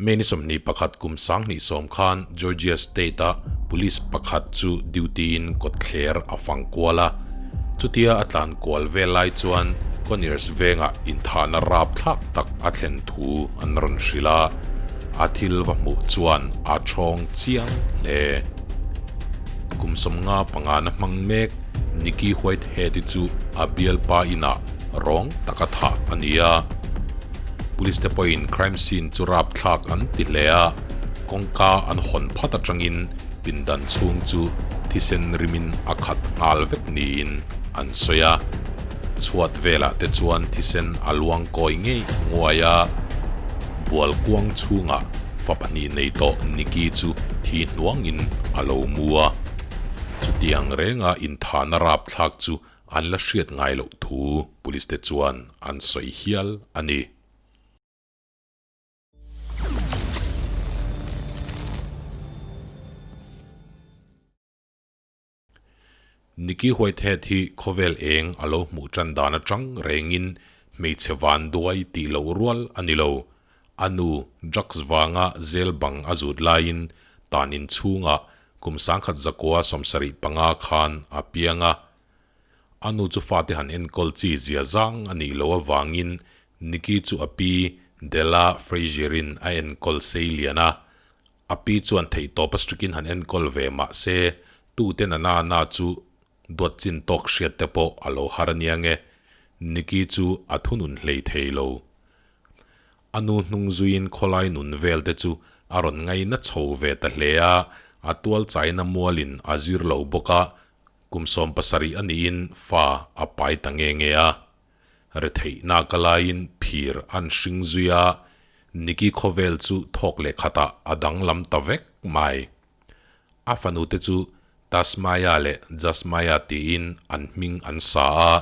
May ni 21 kum 2010 khan Georgia State a police pakhat chu duty in kawtthler a fang kual a. Chutia a tlan kual vel lai chuan Conyers vengah inthahna rapthlak tak a thlen thu an rawn hrilh a, a thil va hmuh chuan a thawng chiang hle. Kum 55 na hmang mek Nikki Whitehead-i chu a bialpa inah rawng taka thah a ni a. Police te pawhin crime scene chu rapthlak an ti hle a, kawngka an hawn phat atangin pindan chhung chu thisen rimin a khat nghal vek niin an sawi a. Chhuat velah te chuan thisen a luang kawi ngei nguai a, bual kuang chhungah fa pahnih nei tawh Nikki chu thi hnuangin a lo mu a. Chutiang renga inthahna rapthlak chu an la hriat ngai loh thu police te chuan an sawi hial a ni. Nikki Whitehead hi khawvel eng a lo hmuh tan dan atang rengin hmeichhe van duai tih loh rual a ni lo. A nu drugs vanga zel bang a zut laiin tan inchhungah Kum 1975 khan a piang a, a nu chu fate han enkawl chi zia zang a nih loh avangin Nikki chu a pi Della Frazier-in a enkawl sei lian a. A pi chuan theihtawp a strikin han enkawl ve mah se, tuten a nana chu duat chin tawk hriat te pawh a lo har aniang e, Nikki chu a thunun hlei thei lo. A nu hnung zuiin khawlai nun vel te chu a rawn ngaina chho ve ta hle a, a tual chaina mualin a zir lo bawk a, kum 70 a niin fa a pai ta nge nge a. Retheihna ka laiin phir an hring zui a, Nikki khawvel chu thawk leh khatah a danglam ta vek mai. A fanu te chu Tasmaya leh Jasmaya tiin an hming an sa a,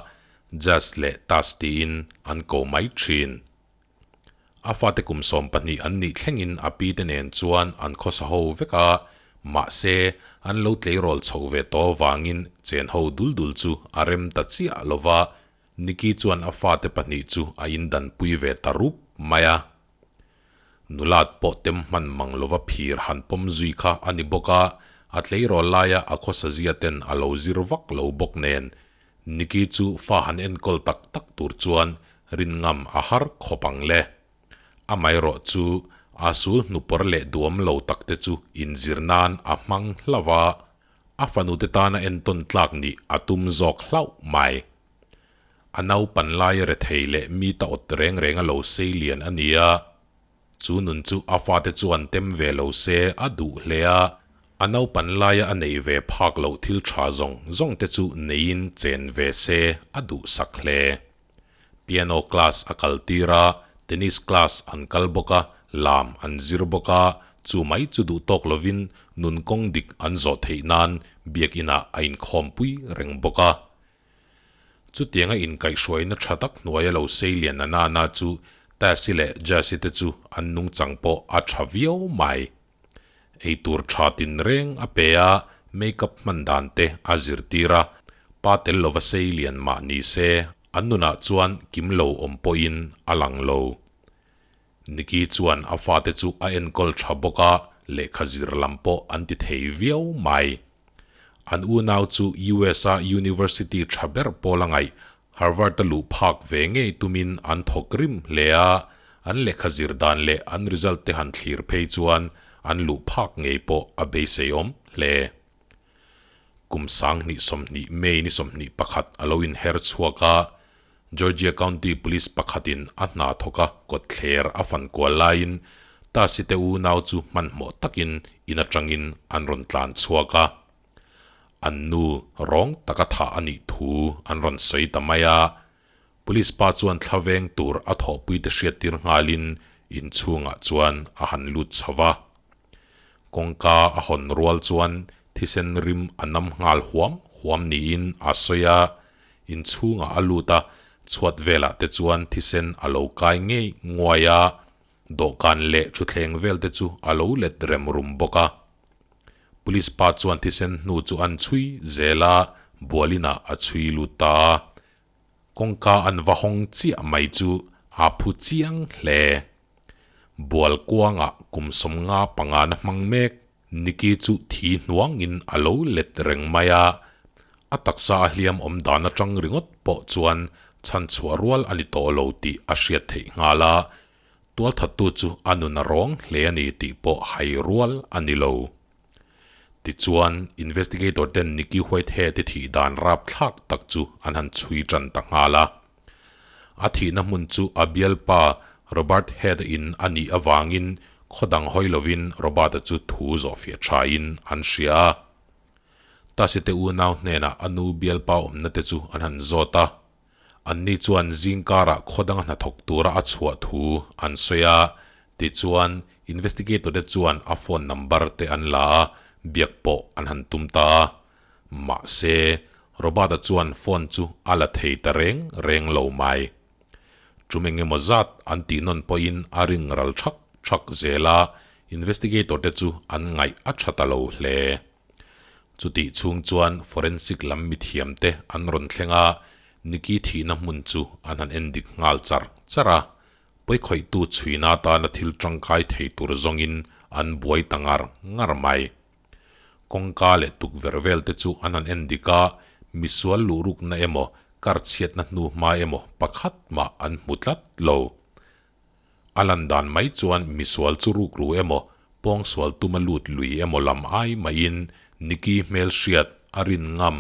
Jas leh Tas tiin an ko mai thin. A fate kum 12 an nih thlengin a pi te nen chuan an khawsa ho vek a, mahse an lo tleirawl chhoh ve tawh avangin chen ho dul dul chu a rem ta chiah lo va, Nikki chuan a fate pahnih chu a indanpui ve ta rup mai a. Nulat pawh tem hman mang lova phir han pawm zui kha a ni bawk a, a tleirawl laia a khawsa zia ten a lo zir vak lo bawk nen, Nikki chu fa han enkawl tak tak tur chuan rin ngam a har khawp ang le. Amaherawh chu a sul hnupawr leh duam lo tak te chu inzir nan a hmang hlauh a, a fanute tana entawn tlak nih a tum zawk hlauh mai. A naupan laia rethei leh mi ta awt reng reng a lo sei lian a ni a, chu nun chu a fate chuan tem ve lo se a duh hle a, a naupan laia a neih ve phak loh thil tha zawng zawng te chu neiin chen ve se a duh sak hle. Piano class a kal tir a, tennis class an kal bawk a, lam an zir bawk a, chu mai chu duh tawk lovin nun kawng dik an zawh theih nan biakinah a inkhawmpui reng bawk a. Chutianga inkaihhruaina tha tak hnuaia lo sei lian a nana chu Tasi leh Jasi te chu an nungchang pawh a tha viau mai. Eitur tha tinreng a pe a, makeup hman dan te a zirtir a, pa tel lova sei lian mah ni se an nunah chuan kim lo awm pawhin a lang lo. Nikki chuan a fate chu a enkawl tha bawk a, lehkha zir lam pawh an ti thei viau mai. An unau chu US-a university tha ber pawl a ngaih, Harvard-a luh phak ve ngei tumin an thawk rim hle a, an lehkha zir dan leh an result te han thlir phei chuan an luh phak ngei pawh a beiseiawm hle. Kum 2020 May ni 21 a lo inher chhuak a, Georgia County Police pakhatin a hna thawk a kawtthler a fan kual laiin Tasi te unau chu hmanhmawh takin in atangin an rawn tlan chhuak a. An nu rawng taka thah a nih thu an rawn sawi ta mai a. Police pa chuan thla veng tur a thawhpui te hriattir nghalin inchhungah chuan a han lut chho va. Kawngka a hawn rual chuan thisen rim a nam nghal huam huam niin a sawi a, inchhungah a lut a, chhuat velah te chuan thisen a lo kai ngei nguai a, dawhkan leh thutthleng vel te chu a lo let rem rum bawk a. Police pa chuan thisen hnu chu an chhui zel a, bualinah a chhui lut ta a. Kawngka an va hawng chiah mai chu a phu chiang hle. Bual kuangah kum 55 na hmang mek Nikki chu thi hnuangin a lo let reng mai a, a taksa a hliam awm dan atang ringawt pawh chuan chhanchhuah rual a ni tawh lo tih a hriat theih nghal a, tualthattu chu a nun a rawng hle a ni tih pawh hai rual a ni lo. Tichuan, investigator ten Nikki Whitehead-i thih dan rapthlak tak chu an han chhui tan ta nghal a. A thihna hmun chu a bialpa Robert Head-a in a nih avangin khaw dang hawi lovin Robert-a chu thu zawhfiah thain an hria a. Tasi te unau hnenah a nu bialpa awmna te chu an han zawt a. Anni chuan zingkarah khaw danga hnathawk tura a chhuah thu an sawi a, tichuan investigator te chuan a phone number te an la a, biak pawh an han tum ta a. Mahse, Robert-a chuan phone chu a la thei ta reng reng lo mai. Tum eng emaw zat an tih nawn pawhin a ring ral thak thak zel a, investigator te chu an ngaih a tha ta lo hle. Chutih chhung chuan forensic lam mithiam te an rawn thleng a, Nikki thihna hmun chu an han en dik nghal char char a, pawikhawihtu chhuina atana thil tangkai thei tur zawngin an buai ta ngar ngar mai. Kawngka leh tukverh vel te chu an han en dik a, misual luhrukna emaw, kar chhiatna hnu hma emaw pakhat mah an hmu tlat lo. A lan dan mai chuan misual chu rukru emaw, pawngsual tuma lut lui emaw lam ai maiin Nikki hmelhriat a rin ngam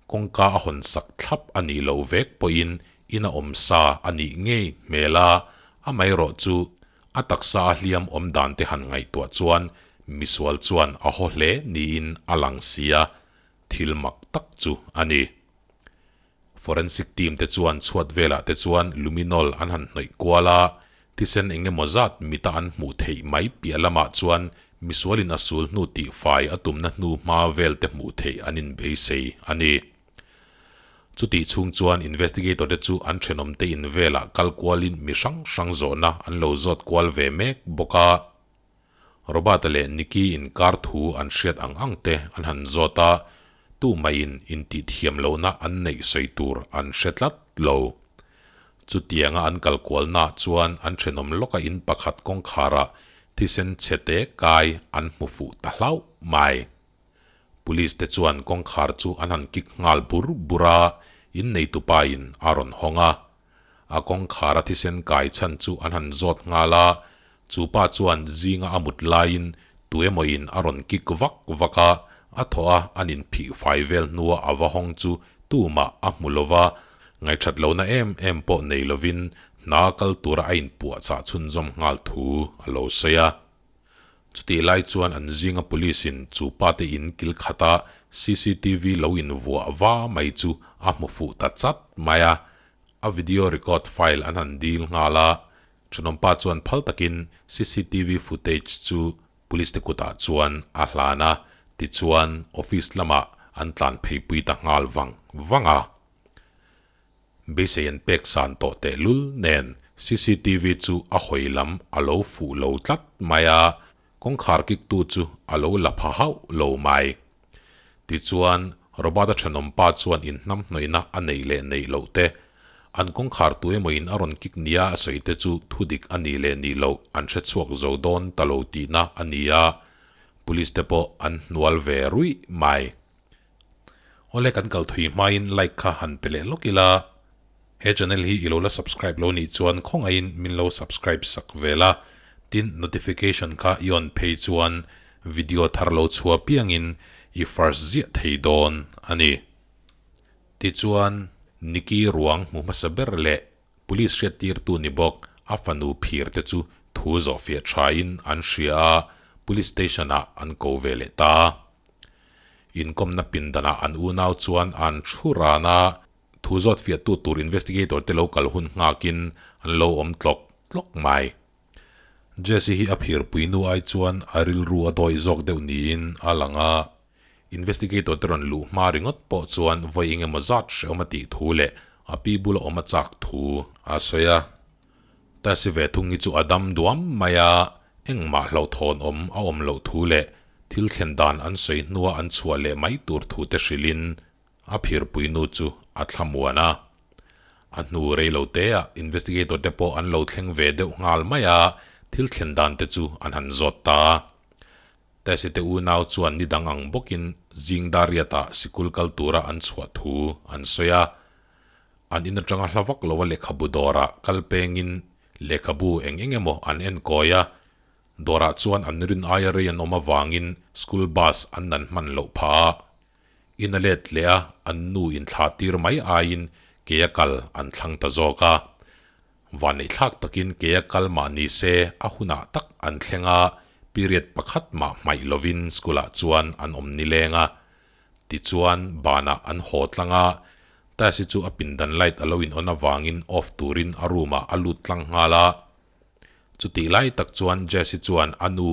kawngka a hawn sak thlap a nih loh vek pawhin in a awm sa a nih ngei hmel a, amaherawh chu a taksa a hliam awm dan te han ngaihtuah chuan misual chuan a haw hle niin a lang si a, thil mak tak chu a ni. Forensic team te chuan chhuat velah te chuan luminol an han hnawih kual a, thisen eng emaw zat mita an hmuh theih mai piah lamah chuan misualin a sul hnu tih fai a tumna hnu hma vel te hmuh theih an inbeisei a ni. Chutih chhung chuan investigator te chu an thenawm te in velah kal kualin mi hrang hrang zawhna an lo zawt kual ve mek bawk a. Robert-a leh Nikki inkar thu an hriat ang ang te an han zawt a, tumaiin intihthiam lohna an neih sawi tur an hre tlat lo. Chutianga an kal kualnaah chuan an thenawm lawka in pakhat kawngkharah thisen chhe te kai an hmu fuh ta hlauh mai. Police te chuan kawngkhar chu an han kik nghal bur bur a, inneitupa in a rawn hawng a. A kawngkhar a thisen kai chhan chu an han zawt nghal a, chu pa chuan zinga a mut laiin tuemaw in a rawn kik vak vak a, a thaw a an inphih fai vel hnua a va hawng chu tumah a hmu lo va, ngaihṭhat lohna em em pawh nei lovin hna kal tura a inpuahchah chhunzawm nghal thu a lo sawi a. Chutih lai chuan an zinga police in chu pa te in kil khata cctv lo in vuah va mai chu a hmu fuh ta chat mai a, a video record file an han dil nghal a, thenawmpa chuan phal takin cctv footage chu police te kutah chuan a hlan a, tichuan office lamah an tlan phei pui ta nghal vang vang a. Beisei an pek san tawh tehlul nen cctv chu a hawi lam a lo fuh lo tlat mai a, kawngkhar kiktu chu a lo la pha hauh lo mai. Tichuan, Robert-a thenawmpa chuan inhnamhnawihna a neih leh neih loh te, an kawngkhar tu emawin a rawn kik nia a sawi te chu thudik a nih leh nih loh an hre chhuak zo dawn ta lo tihna a ni a, police te pawh an hnual ve ruih mai. Awle kan kal thui hmain like kha han pe leh lawk ila, he channel hi i lo la subscribe lo nih chuan khawngaihin min lo subscribe sak ve la, tin notification kha i on phei chuan video thar lo chhuah piangin i first ziah thei dawn a ni. Tichuan, Nikki ruang hmu hmasa ber leh Police hriattirtu ni bawk a fanu phir te chu thu zawhfiah thain an hria a, Police Station ah an ko ve leh ta. Inkawmna pindanah an unau chuan an thu ran a, thu zawtfiahtu tur investigator te lo kal hun nghakin an lo awm tlawk tlawk mai. Jesse hi a phirpui nu ai chuan a rilru a dawih zawk deuh niin a lang a, Investigator te rawn luh hma ringawt pawh chuan vawi eng emaw zat hrehawm a tih thu leh a pi bula awm a chak thu a sawi a. Tasi ve thung hi chu a dam duam mai a, engmah hlauhthawn awm a awm loh thu leh thil thlen dan an sawi hnua an chhuah leh mai tur thu te hrilhin a phirpui nu chu a thlamuan a. A hnu rei lo te ah investigator te pawh an lo thleng ve deuh nghal mai a, Thil thlen dan te chu an han zawt ta a. Tess-i te unau chuan ni dang ang bawkin zing dariatah sikul kal tura an chhuah thu an sawi a. An in atanga hla vak loa lehkhabu dawrah kal pengin lehkhabu eng eng emaw an en kawi a. Dawrah chuan an rin aia rei an awm avangin school bus an nan hman loh phah a. In a let leh a, an nu inthlah tir mai aiin kea kal an thlang ta zawk a. Vanneihthlak takin kea kal mah ni se a hunah tak an thleng a, period pakhat mah hmaih lovin school-ah chuan an awm nileng a. Tichuan, banah an haw tlang a, Tess-i chu a pindan light a lo in on avangin off turin a room-ah a lut tlang nghal a. Chutih lai tak chuan Jesse chuan a nu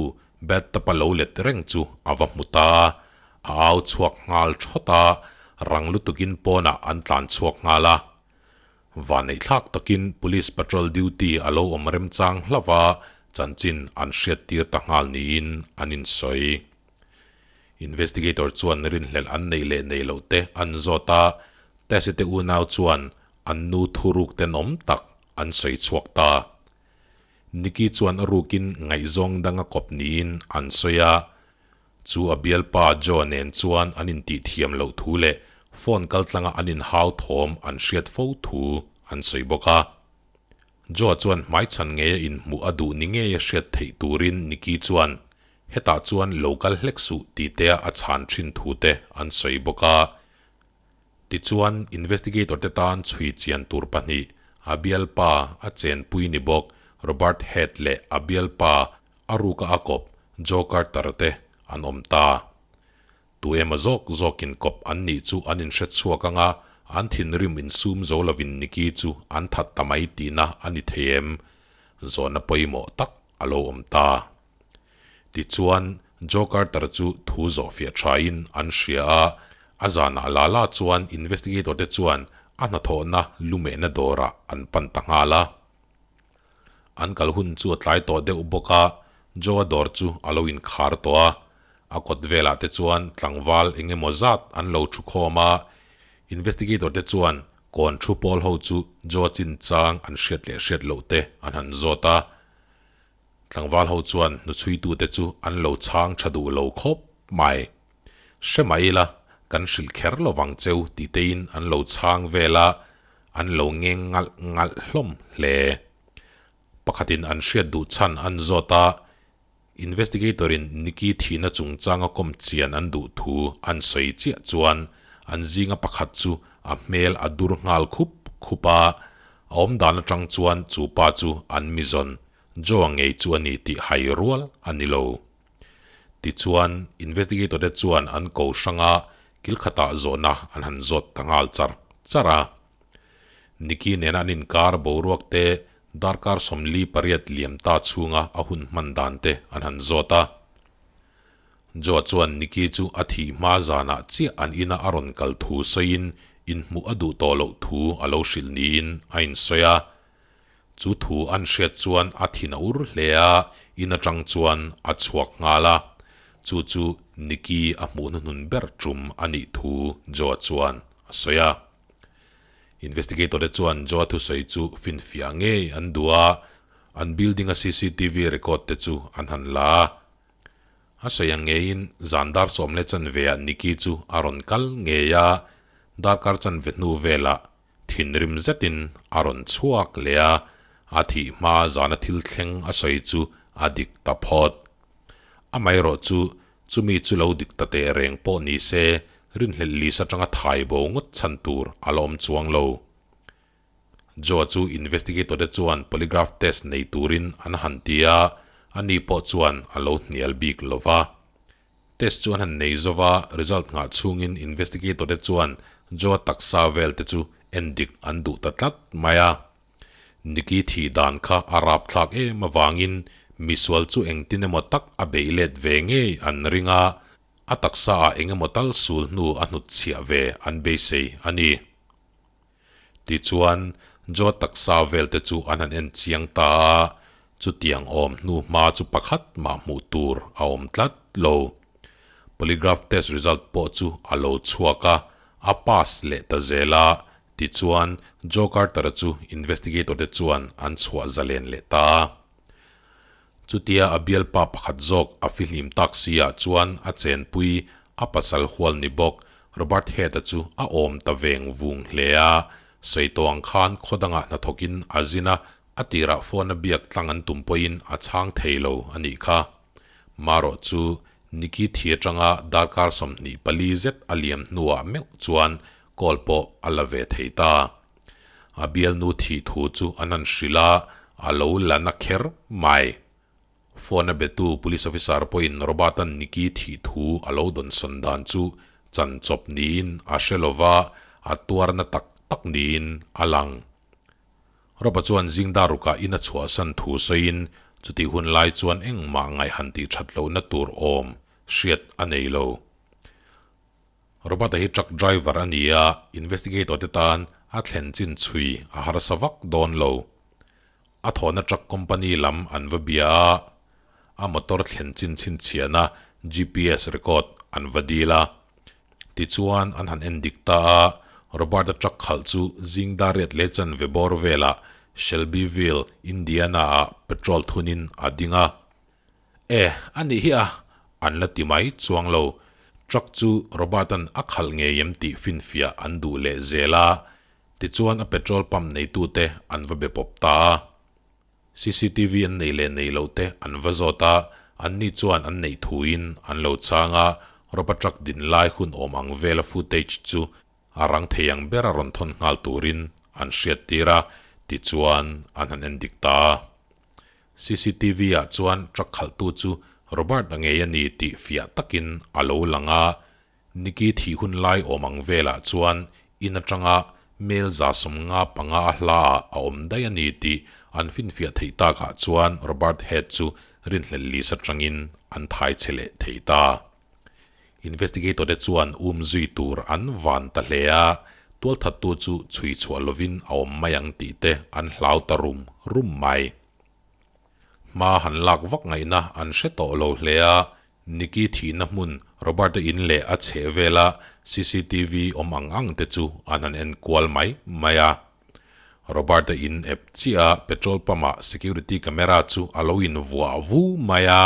bathtub-a lo let reng chu a va hmu ta a, a au chhuak nghal thawt a, rang lutukin pawnah an tlan chhuak nghal a. Vaneihthlak takin Police patrol duty a lo awm remchang hlauh a, chanchin an hriattir ta nghal niin an insawi. Investigator chuan rinhlelh an neih leh neih loh te an zawt a, Tess-i te unau chuan an nu thuruk tenawm tak an sawi chhuak ta. Nikki chuan a rukin ngaihzawng dang a kawp niin an sawi a, chu a bialpa Joe nen chuan an intih thiam loh thu leh phone kaltlanga an inhau thawm an hriat fo thu an sawi bawk a. Joe chuan hmaichhan ngeia inhmuh a duh ni ngeia hriat theih turin Nikki chuan hetah chuan lo kal hlek suh tihtea a chhan thin thu te an sawi bawk a. Tichuan, investigator te tan chhui chian tur pahnih, a bialpa a chenpui ni bawk Robert Head leh a bialpa a ruka a kawp Joe Carter te an awm ta. Tu emaw zawk zawkin kawp an nih chu an inhre chhuak ang a, an thinrim insum zo lovin Nikki chu an that ta mai tihna a ni thei em? Zawhna pawimawh tak a lo awm ta. Tichuan, Joe Carter chu thu zawhfiah thain an hria a, a zanah la la chuan investigator te chuan a hnathawhna lumehna dawrah an pan ta nghal a. An kal hun chu a tlai tawh deuh bawk a, Joe-a dawr chu a lo inkhar tawh a. A kawt velah te chuan tlangval eng emaw zat an lo thu khawm a, investigator te chuan kawn thu pawl ho chu Joe-a chinchang an hriat leh hriat loh te an han zawt a. Tlangval ho chuan hnuchhuitute chu an lo chhang tha duh lo khawp mai. Hre mai ila, kan hrilh kher lo vang cheu tih tein an lo chhang vel a, an lo ngeng ngalh ngalh hlawm hle. Pakhatin an hriat duh chhan an zawt a, investigator-in Nikki thihna chungchanga kawm chian an duh thu an sawi chiah chuan an zinga pakhat chu a hmel a dur nghal khup khup a, a awmdan atang chuan chu pa chu an mizawn Joe-a ngei chu a ni tih hai rual a ni lo. Tichuan, investigator te chuan an ko hrang a, kil khatah zawhna an han zawt ta nghal char char a. Nikki nena an inkar boruak te darkar 48 liam ta chhunga a hun hman dan te an han zawt a. Joe chuan Nikki chu a thih hma zanah chiah an ina a rawn kal thu sawiin inhmuh a duh tawh loh thu a lo hrilh niin a insawi a. Chu thu an hriat chuan a thin a ur hle a, in atang chuan a chhuak nghal a. Chu chu Nikki a hmuh hnuhnun ber tum a nih thu Joe chuan a sawi a. Investigator te chuan Joe thusawi chu finfiah ngei an duh a, an building a cctv record te chu an han la a. A sawi ang ngeiin zan dar sawm leh chanve ah Nikki chu a rawn kal ngei a, darkar chanve hnu velah Thinrim zetin a rawn chhuak leh a, a thih hma zana thil thleng a sawi chu a dik ta phawt. Amaherawh chu, chumi chu lo dik ta teh reng pawh ni se, rinhlelh list atanga thai bo ngawt chhan tur a la awm chuang lo. Joe chu investigator te chuan polygraph test nei turin an han ti a, ani pawh chuan a lo hnial bik lo va. Test chu an han nei zo va, result nghah chhungin investigator te chuan Joe-a taksa vel te chu en dik an duh ta tlat mai a. Nikki thih dan kha a rapthlak em avangin misual chu engtin emaw tak a beih let ve ngei an ring a, a taksa ah eng emaw tal sul hnu a hnut chhiah ve an beisei a ni. Tichuan, Joe taksa vel te chu an han en chiang ta a, chutiang awm hnu hma chu pakhat mah hmuh tur a awm tlat lo. Polygraph test result pawh chu a lo chhuak a, a pass leh ta zel a, tichuan Joe Carter-a chu investigator te chuan an chhuah zalen leh ta a. Chutia a bialpa pakhat zawk a fihlim tak si ah chuan a chenpui a pasal hual ni bawk Robert Head-a chu a awm ta veng vung hle a, sawi tawh ang khan khaw dangah hnathawkin a zin a, a tirah phone a biak tlang an tum pawhin a chhang thei lo a nih kha. Marawh chu Nikki thi atanga darkar 24 zet a liam hnuah meuh chuan call pawh a la ve thei ta. A bialnu thih thu chu an han hrilh a, a lo la na kher mai. Phone a betu police officer pawhin Robert-a'n Nikki thih thu a lo dawnsawn dan chu chan chawp niin a hre lo va, a tuarna tak tak niin a lang. Rob-a chuan zing dar rukah in a chhuahsan thu sawiin chutih hun lai chuan engmah ngaih han tih that lohna tur awm hriat a nei lo. Robert-a hi truck driver a ni a, investigator te tan a thlen chin chhui a harsa vak dawn lo. A thawhna truck company lam an va bia a, a motor thlen chin chhinchhiahna GPS record an va dil a. Tichuan an han en dik ta a, Robert-a truck khalh chu zing dar riat leh chanve bawr velah Shelbyville, Indiana-ah petrol thunin a ding a. E, a nih hi a, an la ti mai chuang lo. Truck chu Robert-a'n a khalh ngei em tih finfiah an duh leh zel a, tichuan a petrol pump neitute an va be pawp ta a. Cctv an neih leh neih loh te an va zawt a, anni chuan an neih thuin an lo chang a, Rob-a truck din lai hun awm ang vela footage chu a rang thei ang ber a rawn thawn nghal turin an hriattir a, tichuan an han endik ta a. Cctv ah chuan truck khalhtu chu Robert a ngei a ni tih fiah takin a lo lang a, Nikki thih hun lai awm ang velah chuan in atanga mel 155 a hla ah a awm daih a ni tih an finfiah theih takah chuan Robert Head chu rinhlelh list atangin an thai che leh thei ta. Investigator te chuan um zui tur an van ta hle a, tualthattu chu chhui chhuah lovin a awm mai ang tih te an hlau ta rum rum mai. Hma han lak vak ngaihna an hre tawh lo hle a, Nikki thihna hmun Robert-a in leh a chheh vela cctv awm ang ang te chu an han en kual mai mai a. Robert-a in ep chiah a petrol pump-ah security camera chu a lo in vuah vu mai a,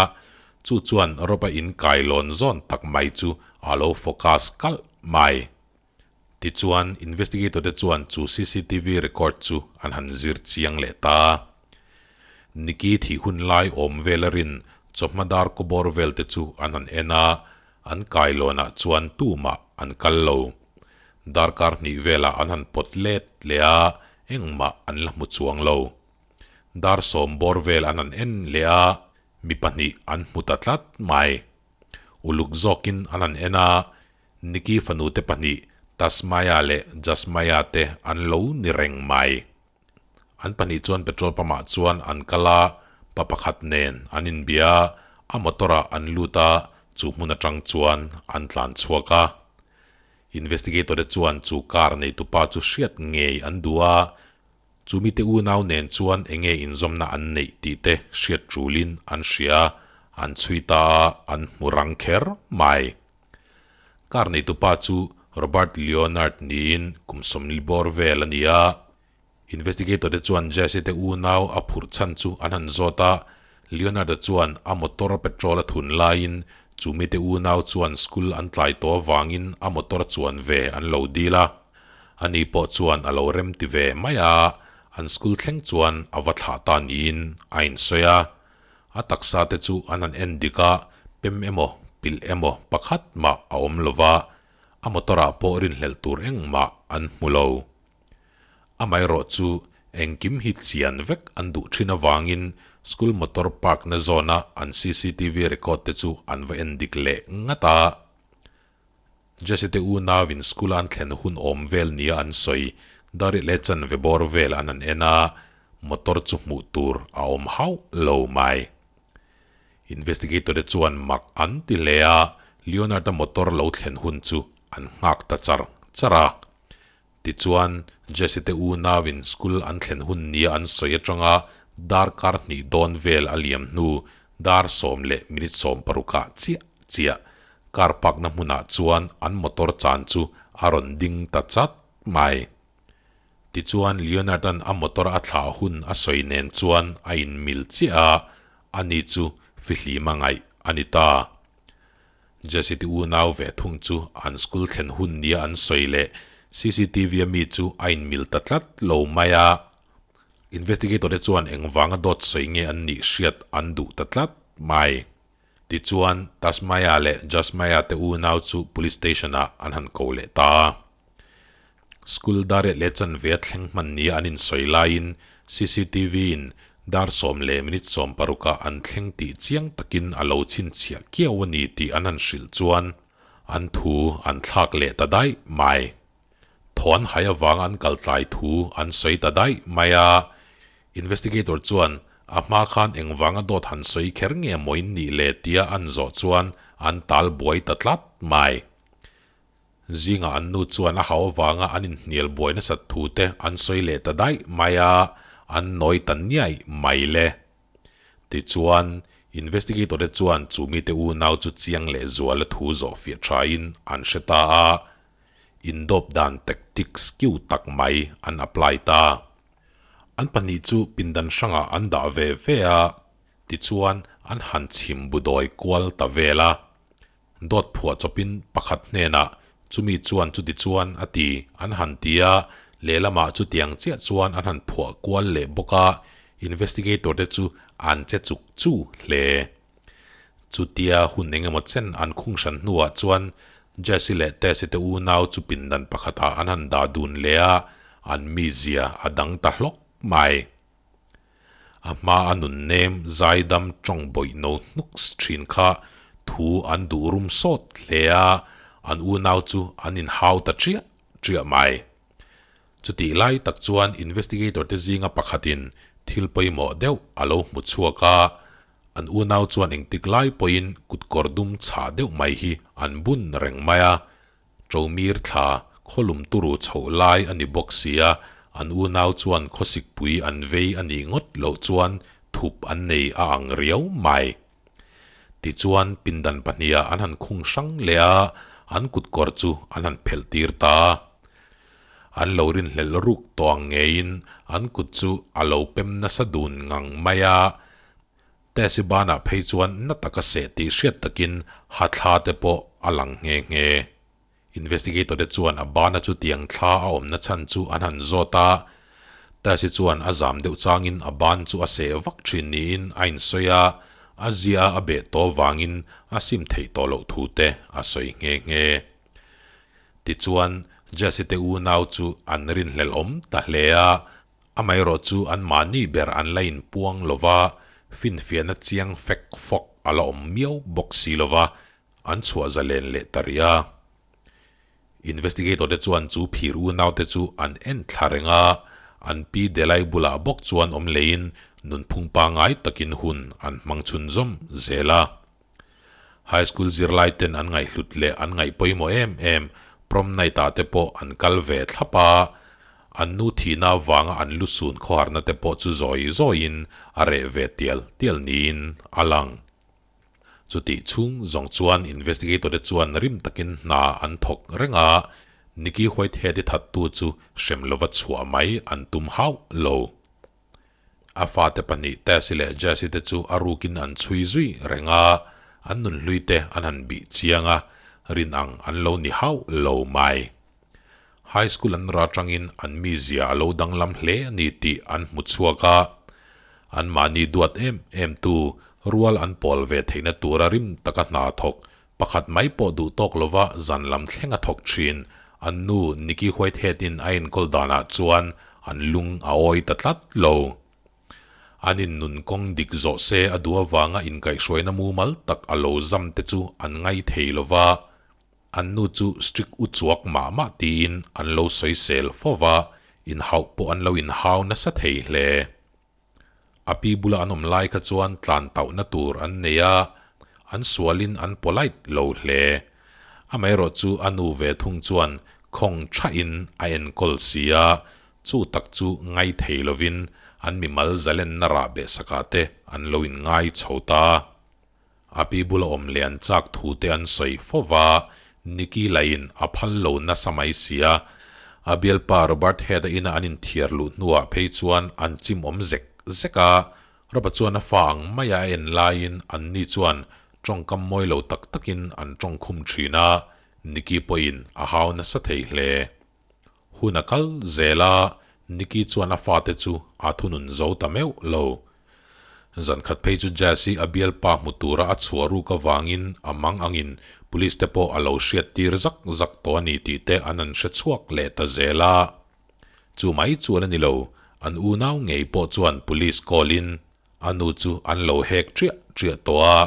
chu chuan Rob-a in kailawn zawn tak mai chu a lo focus kalh mai. Tichuan, investigator te chuan chu cctv record chu an han zir chiang leh ta. Nikki thih hun lai awm vel a rin chawhma dar kawbawr vel te chu an han en a, an kailawnah chuan tumah an kal lo. Darkar hnih velah an han pawt let leh a, engmah an la hmu chuang lo. Dar sawm bawr vel an han en leh a, mi pahnih an hmu ta tlat mai. Uluk zawkin an han en a, Nikki fanute pahnih Tasmaya leh Jasmaya te an lo ni reng mai. An pahnih chuan petrol pump ah chuan an kal a, pa pakhat nen an inbia a, a motor ah an lut a, chu hmun atang chuan an tlan chhuak a. Investigator te chuan chu car neitupa chu hriat ngei an duh a, chu mite unau nen chuan enge inzawmna an neih tih te hriat tulin an hria a, an chhui ta a, an hmu rang kher mai. Car neitupa chu Robert Leonard niin kum sawmli bawr vel a ni a. Investigator te chuan Jesse te unau a phurh chhan chu an han zawt a, Leonard-a chuan a motor petrol a thun laiin chu mite unau chuan school an tlai tawh avangin a motor chuan ve an lo dil a. Ani pawh chuan a lo remti ve mai a, an school thleng chuan a va thlah ta niin a insawi a. A taksa te chu an han en dik a, pem emaw, pilh emaw pakhat mah a awm lo va, a motor ah pawh rinhlelh tur engmah an hmu lo. Amaherawh chu engkim hi chian vek an duh thin avangin school motor park na zawna an cctv record te chu an va en dik leh ngat a. Jesse te unauin school a an thlen hun awm vel nia an sawi, dar leh chanve bawr vel an han en a, motor chu hmuh tur a awm hauh lo mai. Investigator te chuan mak an ti hle a, Leonard-a motor lo thlen hun chu an nghak ta char char a. Tichuan, Jesse te unauin school an thlen hun nia an sawi atanga darkar hnih dawn vel a liam hnu dar sawm leh minute sawm parukah chiah chiah car park na hmunah chuan an motor chan chu a rawn ding ta chat mai. Tichuan, Leonard-a'n a motor a thlah hun a sawi nen chuan a inmil chiah a, ani chu fihlima ngaih a ni ta. Jesse te unau ve thung chu an school thlen hun nia an sawi leh CCTV a mi chu a inmil ta tlat lo mai a. Investigator te chuan engvanga dawt sawi nge an nih hriat an duh ta tlat mai. Tichuan, Tasmaya leh Jasmaya te unau chu Police Station ah an han ko leh ta a. School dar riat leh chanve a thleng hman nia an insawi laiin CCTV in dar 10 leh minute 16 ah an thleng tih chiang takin a lo chhinchhiah kiau a ni tih an han hrilh chuan an thu an thlak leh ta daih mai. Thawn hai avanga an kal tlai thu an sawi ta daih mai a. Investigator chuan a hma khan engvanga dawt han sawi kher nge maw in nih le tia an zawh chuan an tal buai ta tlat mai. Zingah an nu chuan a hau avanga an inhnial buai nasat thu te an sawi leh ta daih mai a, an nawi ta niaih mai le. Tichuan, investigator te chuan chu mite unau chu chiang leh zuala thu zawh fiah thain an hre ta a, indawp dan tactics kiu tak mai an apply ta. An pahnih chu pindan hrangah an dah ve ve a, tichuan an han chhim bu dawi kual ta vel a. Dawt phuah chawpin pakhat hnenah chumi chuan chuti chuan a ti an han ti a, lehlamah chutiang chiah chuan an han phuah kual leh bawk a, investigator te chu an che chuk chu hle. Chutia hun engemaw chen an khung hran hnuah chuan Jesse leh Tess-i te unau chu pindan pakhatah an han dah dun leh a, an mizia a dang ta hlawk mai. A hma a nun nem zaidam tawng bawih no hnuks thin kha thu an duh rum sawt hle a, an unau chu an inhau ta chiah chiah mai. Chutih lai tak chuan investigator te zinga pakhatin thil pawimawh deuh a lo hmu chhuak a, an unau chuan engtik lai pawhin kutkawr dum chhah deuh mai hi an bun reng mai a, Ṭomir thla khawlum turu chhoh lai a ni bawk sia, an unau chuan khawsikpui an vei a nih ngawt loh chuan thup an nei a ang riau mai. Tichuan pindan pahniha an han khung hrang leh a, an kutkawr chu an han phelh tir ta. An lo rinhlelh ruk tawh ang ngeiin an kut chu a lo pem nasa dun ngang mai a, Tesi banah phei chuan na taka seh tih hriat takin ha thla te pawh a lang nghe nghe. Investigator te chuan a bana chutiang thla a awmna chhan chu an han zawt a, Tesi chuan a zam deuh changin a ban chu a seh vak thin niin a insawi a, a zia a beh tawh vangin a sim theih tawh loh thu te a sawi nghe nghe. Tichuan, Jesse te unau chu an rinhlelh awm ta hle a, Amaherawh chu anmahni ber an la inpuang lo va, finfiahna chiang fek fawk a la awm miau bawk si lo va, an chhuah zalen leh ta rih a. Investigator te chuan chu phir unau te chu an en thla reng a, an pi Delai bulah bawk chuan awm leiin nunphung pangngai takin hun an hmang chhunzawm zel a. High School zirlai ten an ngaihhlut leh an ngaih pawimawh em em prom night ah te pawh an kal ve thlap a, an nu thihna avanga an lu sun khawharna te pawh chu zawi zawiin a reh ve tial tial niin a lang. Chutih chhung zawng chuan investigator te chuan rim takin hna an thawk reng a, Nicky Whitehead i thattu chu hrem lova chhuah mai an tum hauh lo. A fate pahnih Tessie leh Jessie te chu a rukin an chhui zui reng a, an nunhlui te an han bih chiang a, rin ang an lo ni hauh lo mai. High school an ra tangin an mizia a lo danglam hle a ni tih an hmu chhuak a, anmahni duat em em tu rual an pawl ve theihna tura rim taka hna thawk pakhat mai pawh duh tawk lova zan lam thleng a thawk thin. An nu Nicky Whitehead-in a enkawl danah chuan an lung a awi ta tlat lo. An innun kawng dik zawh se a duh avanga inkaihhruaina mumal tak a lo zam te chu an ngai thei lo va, an nu chu strict u chuak mah mah tiin an lo sawisel fo va, inhauh pawh an lo inhau nasa thei hle. A pi bula an awm lai kha chuan tlan tauhna tur an nei a, an sualin an polite lo hle. Amaherawh chu a nu ve thung chuan khawng thain a enkawl si a, chu tak chu ngai thei lovin an mimal zalenna rah behsakah te an lo inngai chho ta. A pi bula awm leh an chak thu te an sawi fo va, Nicky lahin a phal lo nasa mai sia. A bialpa Robert Head-a ina an inthiar luh hnuah phei chuan an chim awm zek zek a. Rob-a chuan a fa ang maia a en laiin anni chuan tawngkam mawi lo tak takin an tawng khum thin a, Nicky pawhin a hau nasa thei hle. Hun a kal zel a, Nicky chuan a fate chu a thunun zo ta meuh lo. Zan khat phei chu Jazz hi a bialpa hmu tura a chhuah ruk avangin a mang angin police te pawh a lo hriat tir zak zak tawh a ni tih te an an hre chhuak leh ta zel a. Chu mai chuan a ni lo, an unau ngei pawh chuan police call in a nu chu an lo hek triah triah tawh a.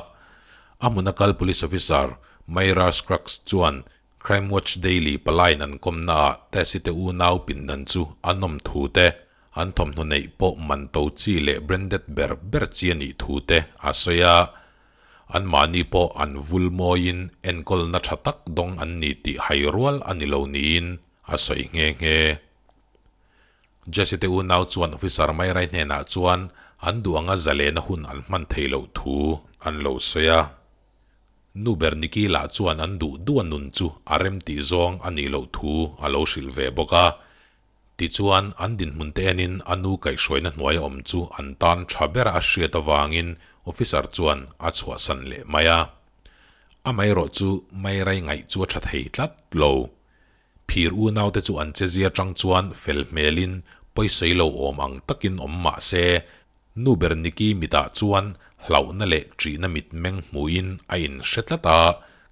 A hmuna kal police officer Myra Scruggs chuan Crime Watch Daily palaiin an kawmnaah Tessie te unau pindan chu a nawm thu te, an thawmhnaw neih pawh man to chi leh branded ber ber chi a nih thu te a sawi a. Anmahni pawh an vul mawiin enkawlna tha tak dawng an ni tih hai rual a ni lo niin a sawi nghe nghe. Jesse te unau chuan officer Mayrai hnenah chuan an duh anga zalena hun an hman thei loh thu an lo sawi a. Nu Berniki lah chuan an duh duh a nun chu a rem tih zawng a nih loh thu a lo hrilh ve bawk a. Tichuan, an dinhmun te enin a nu kaihhruaina hnuaia awm chu an tan tha bera a hriat avangin officer chuan a chhuahsan leh mai a. Amaherawh chu Mairai ngaih chu a tha thei tlat lo. Phir unaute chu an chezia tang chuan fel hmelin pawisawi lo awm ang takin awm mah se, Nu Berniki mitah chuan hlauhna leh ṭihna mitmeng hmuhin a inhre tlat a,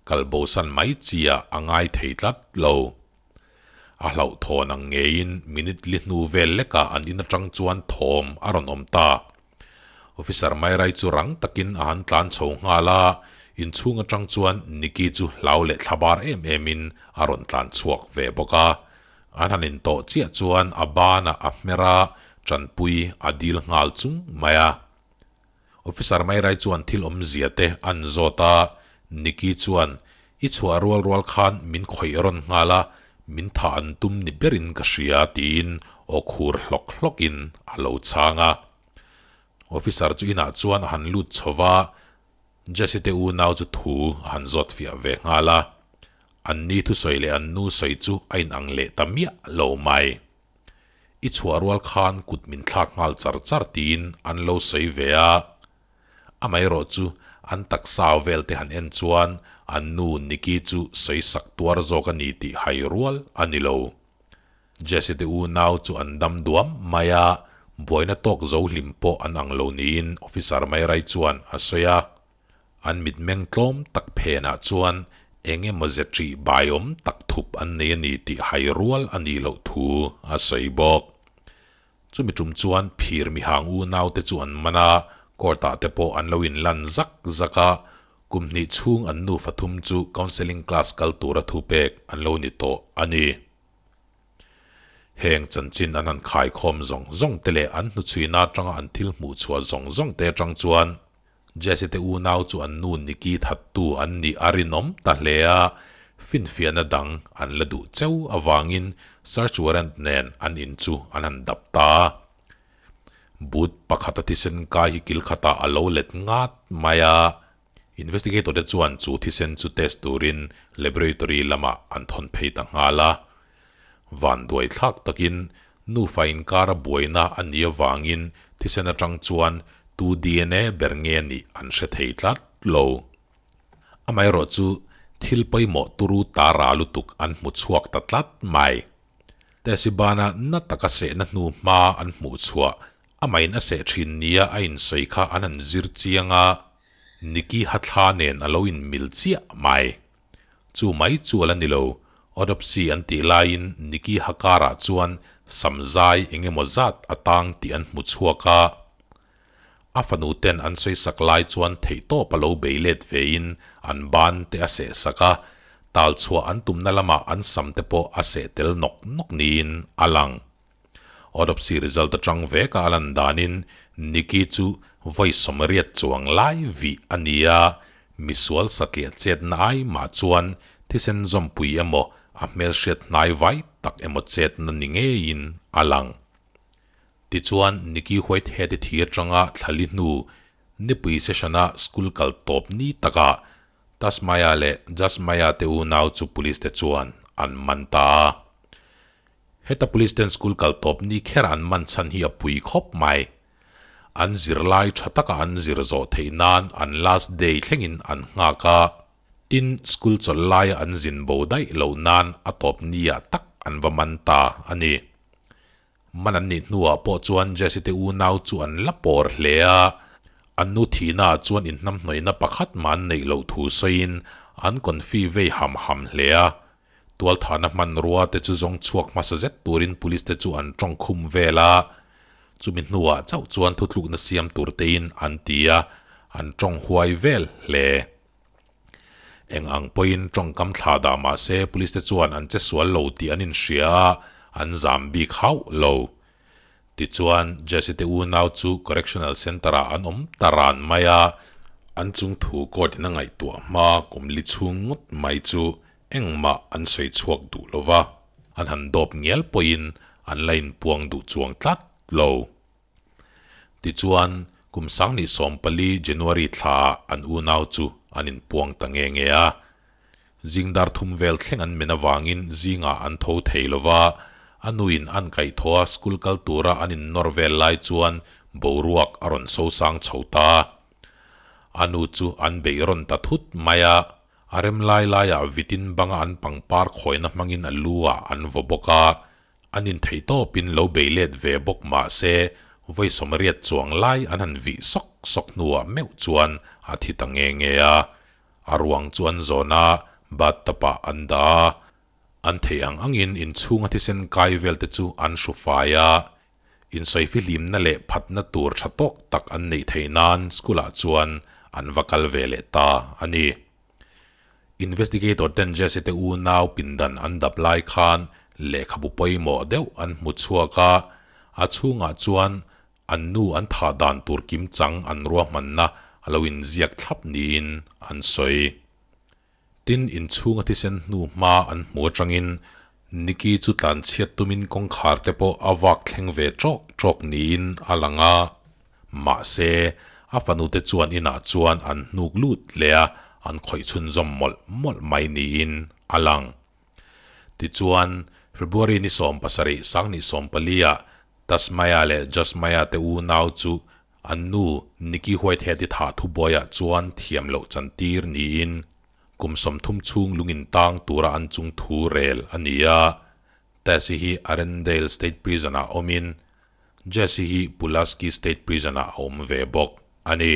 kalbosan mai chiah a ngai thei tlat lo. A hlauhthawn ang ngeiin minute li hnu vel lekah an in aṭang chuan thawm a rawn awm ta. Officer Mairai chu rang takin a han tlan chho nghal a, inchhung aṭang chuan Nikki chu hlau leh thlabar em emin a rawn tlan chhuak ve bawk a. An han intawh chiah chuan a banah a hmer a, tanpui a dil nghal chung mai a. Officer Mairai chuan thil awmzia te an zawt a, Nikki chuan, I chhuah rual rual khan min khawih rawn nghal a, min thah an tum ni berin ka hria tiin aw khur hlawk hlawkin a lo chhang a. Officer chu inah chuan a han lut chho va, Jesse te unau chu thu a han zawt fiah ve nghal a. An ni thusawi leh an nu sawi chu a inang leh ta miah lo mai. I chhuah rual khan kut min thlak nghal char char tiin an lo sawi ve a. Amaherawh chu an taksa vel te han en chuan an nu Nikki chu sawi sak tuar zawk a ni tih hai rual a ni lo. Jesse te unau chu an dam duam mai a, buaina tawk zo hlim pawh an ang lo niin Officer Mairai chuan a sawi a. An mitmeng tlawm tak phenah chuan eng emaw ze ṭih baiawm tak thup an nei a ni tih hai rual a nih loh thu a sawi bawk. Chumi ṭum chuan phir mihang unaute chu an man a, court-ah te pawh an lo inlan zak zak a, kum hnih chhung an nufa thum chu counselling class kal tura thupek an lo ni tawh a ni. Heng chanchin an han khaikhawm zawng zawng te leh an hnuchhuina atanga an thil hmuh chhuah zawng zawng te atang chuan Jesse te unau chu an nu Nikki thattu an nih a rinawm ta hle a, finfiahna dang an la duh cheu avangin search warrant nen an in chu an han dap ta a. Boot pakhata thisen kai hi kil khatah a lo let ngat mai a, investigator te chuan chu thisen chu test turin laboratory lamah an thawn phei ta nghal a. Vanduai thlak takin nufa inkara buaina a nih avangin thisen atang chuan tu dna ber nge nih an hre thei tlat lo. Amaherawh chu thil pawimawh turu ta ra lutuk an hmu chhuak ta tlat mai. Tesibana na taka sehna hnu hma an hmuh chhuah amahin a seh thin nia a insawi kha an han zir chiang a, Nikki Hathla nen a lo inmil chiah mai. Chu mai chu a la ni lo, autopsy an tih laiin Nikki Hakar-ah chuan samzai eng emaw zat a tang tih an hmu chhuak a. A fanu ten an sawisak lai chuan theihtawp a lo bei let vein an ban te a seh sak a, tal chhuah an tumna lamah an sam te pawh a seh tel nawk nawk niin a lang. Autopsy result atang veka a lan danin Nikki chu vawi sawmriat chuang lai vih a ni a, misual satliah chetna ai mah chuan thisen zawmpui emaw a hmelhriat hnai vai tak emaw chetna ni ngeiin a lang. Tichuan Nikki Whitehead-i thi atanga thlali hnu nipui session-a school kal tawp ni takah Tasmaya leh Jasmaya te unau chu police te chuan an man ta a. Heta police ten school kal tawp ni kher an man chhan hi a pui khawp mai. An zirlai tha taka an zir zawh theih nan an last day thlengin an nghak a, tin school chawlh laia an zin bo daih loh nan a tawp niah tak an va man ta a ni. Man an nih hnuah pawh chuan Jesse te unau chu an la pawr hle a, an nu thihnaah chuan inhnamhnawihna pakhat mah an neih loh thu sawiin an confi vei ham ham hle a. Tualthahna hmanrua te chu zawng chhuak hmasa zet turin police te chu an tawng khum vel a, chumi hnuah chauh chuan thutlukna siam tur tein an ti a, an tawng huai vel hle. Eng ang pawhin tawngkam thlah dah mah se police te chuan an che sual lo tih an inhria a, an zam bik hauh lo. Tichuan, Jesse te unau chu Correctional Centre-ah an awm ta ran mai a, an chung thu court in a ngaihtuah hma kum li chhung ngawt mai chu engmah an sawi chhuak duh lo va, an han dawp ngial pawhin an la inpuang duh chuang tlat lo. Tichuan, kum 2014 January thlaah an unau chu an inpuang ta nge nge a. Zing dar thum vel thleng an men avangin zingah an tho thei lo va, a nuin an kaihthawh a school kal tura an innawr vel lai chuan boruak a rawn sosang chho ta. A nu chu an beih rawn ta thut mai a, a rem lai laiah vitin banga an pangpar khawina hmangin a lu ah an vaw bawk a, An intheih tawpin lo bei let ve bawk mah se, vawi 80 chuang lai an han vih sawk sawk hnuah meuh chuan a thi ta nge nge a. A ruang chu an zawn a, bathtub ah an dah a. An theih ang angin inchhunga thisen kai vel te chu an hru fai a. Insawi fihlimna leh phatna tur tha tawk tak an neih theih nan school ah chuan an va kal ve leh ta a ni. Investigator ten Jesse te unau pindan an dap lai khan lehkhabu pawimawh deuh an hmu chhuak a, a chhungah chuan an nu an thah dan tur kimchang an ruahmanna a lo inziak thlap niin an sawi. Tin, inchhunga thisen hnu hma an hmu atangin Nikki chu tlanchhiat tumin kawngkhar te pawh a vak thleng ve tawk tawk niin a lang a. Mahse, a fanute chuan inah chuan an hnuk lut leh a, an khawih chhunzawm mawlh mawlh mai niin a lang. Tichuan, February ni 17, 2014 ah Tasmaya leh Jasmaya te unau chu an nu Nikki Whitehead-i thah thubuaiah chuan thiam loh chantir niin kum 30 chhung lungin tang tura an chung thu rel a ni a. Tassie hi Arendale State Prison-ah awmin Jesse hi Pulaski State Prison-ah a awm ve bawk a ni.